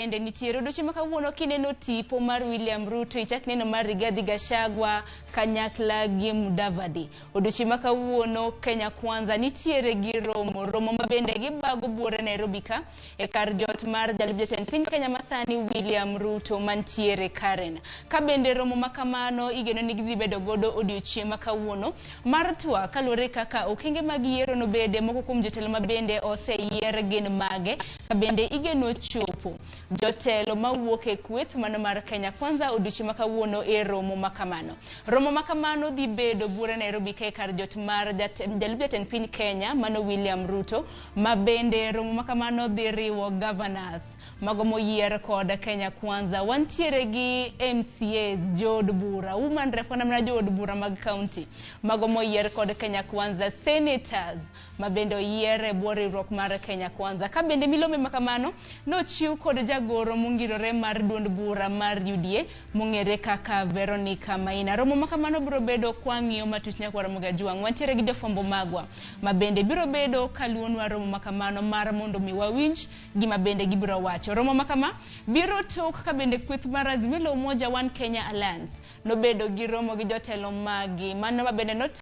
Bende nitiere odiochieng' ma kawuono kineno tipo mar William Ruto, ichak neno mar Rigathi Gachagua kanyakla gi Mudavadi. Odiochieng' ma kawuono Kenya Kwanza nitiere gi romo, romo ma bende gibago buore Nairobi ka e kar jot mar jalup jatend piny Kenya masani William Ruto mantiere Karen. Ka bende romo ma kamano igeno ni gidhi bedo godo odiochieng' ma kawuono mar twak kaluwore kaka okenge mag yiero nobede moko kuom jotelo ma bende oseyier gin mage ka bende igeno chopo jotelo mawuok e kweth mano mar Kenya Kwanza odiochieng' ma kawuono e romo ma kamano. Romo ma kamano dhi bedo buore Nairobi ka e kar jot mar jalup jatend piny Kenya mano William Ruto ma bende romo ma kamano dhi riwo governors mago moyier kod Kenya Kwanza. Wantiere gi MCAs, jood bura, woman rep kata mana jood bura mag county mago moyier kod Kenya Kwanza, senators ma bende oyier e bwo riwruok mar Kenya Kwanza. Ka bende milome ma kamano nochiw kod jagoro mongirore mar duond bura mar UDA mong'ere kaka Veronica Maina. Romo ma kamano biro bedo kwang'iyo matut nyakwar Ramogi Ajwang'. Wantiere gi jofwambo magwa ma bende biro bedo kaluwonwa romo ma kamano mar mondo mi wawinj gima bende gibiro wacho. Romo ma kama biro tok ka bende kweth mar Azimio la Umoja One Kenya Alliance nobedo gi romo gi jotelo magi mano ma bende not